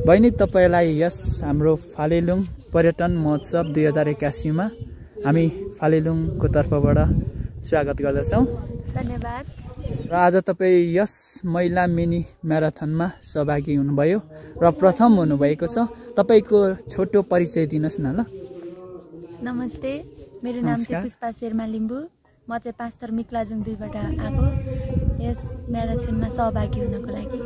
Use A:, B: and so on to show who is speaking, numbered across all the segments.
A: बहिनी तपाईलाई यस हाम्रो फालेलुङ पर्यटन महोत्सव 2081 मा हामी फालेलुङको तर्फबाट स्वागत गर्दछौं।
B: धन्यवाद।
A: र आज तपाई यस महिला मिनी म्याराथनमा सहभागी हुनुभयो र प्रथम हुनुभएको छ। तपाईको छोटो परिचय दिनुस् न ल।
B: नमस्ते, मेरो नाम चाहिँ पुष्पा शर्मा लिम्बू। म चाहिँ पास्तर मिक्लाजुङ 2 बाट आएको यस म्याराथनमा सहभागी हुनको लागि।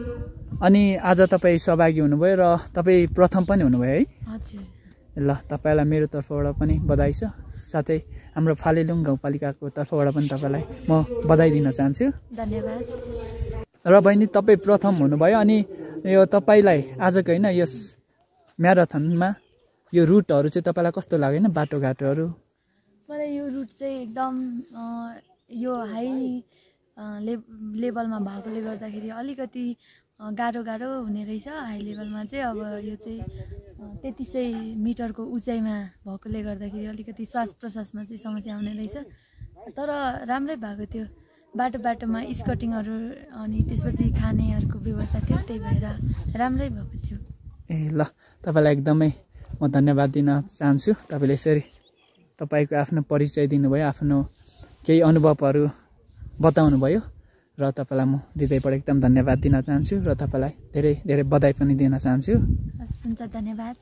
A: अनि आज तपाई सहभागी हुनुभयो र तपाई प्रथम पनि हुनुभयो है?
B: हजुर।
A: ल, तपाईलाई मेरो तर्फबाट पनि बधाई छ। साथै हाम्रो फालेलुङ गाउँपालिकाको तर्फबाट पनि तपाईलाई म बधाई दिन चाहन्छु।
B: धन्यवाद।
A: र बहिनी तपाई प्रथम हुनुभयो अनि यो तपाईलाई आजको हैन यस म्याराथनमा यो रुटहरु चाहिँ तपाईलाई कस्तो लाग्यो हैन? बाटोघाटोहरु
B: मलाई यो रुट चाहिँ एकदम यो हाई लेभलमा भएकोले गर्दाखेरि अलिकति गाह्रो हुने रहेछ। हाई लेभलमा चाहिँ अब यो चाहिँ 3300 मिटरको उचाइमा भएकोले गर्दाखेरि अलिकति श्वास प्रश्वासमा चाहिँ समस्या आउने रहेछ। तर राम्रै भएको थियो। बाटोमा स्कटिङहरु अनि त्यसपछि खानेहरुको व्यवस्था थियो, त्यही भएर राम्रै भएको थियो।
A: ए ल, तपाईलाई एकदमै म धन्यवाद दिन चाहन्छु। तपाईले यसरी तपाईको आफ्नो परिचय दिनुभयो, आफ्नो केही अनुभवहरु बताउनु भयो र तपाईलाई म हृदयबाट एकदम धन्यवाद दिन चाहन्छु र तपाईलाई धेरै धेरै बधाई पनि दिन चाहन्छु।
B: हुन्छ, धन्यवाद।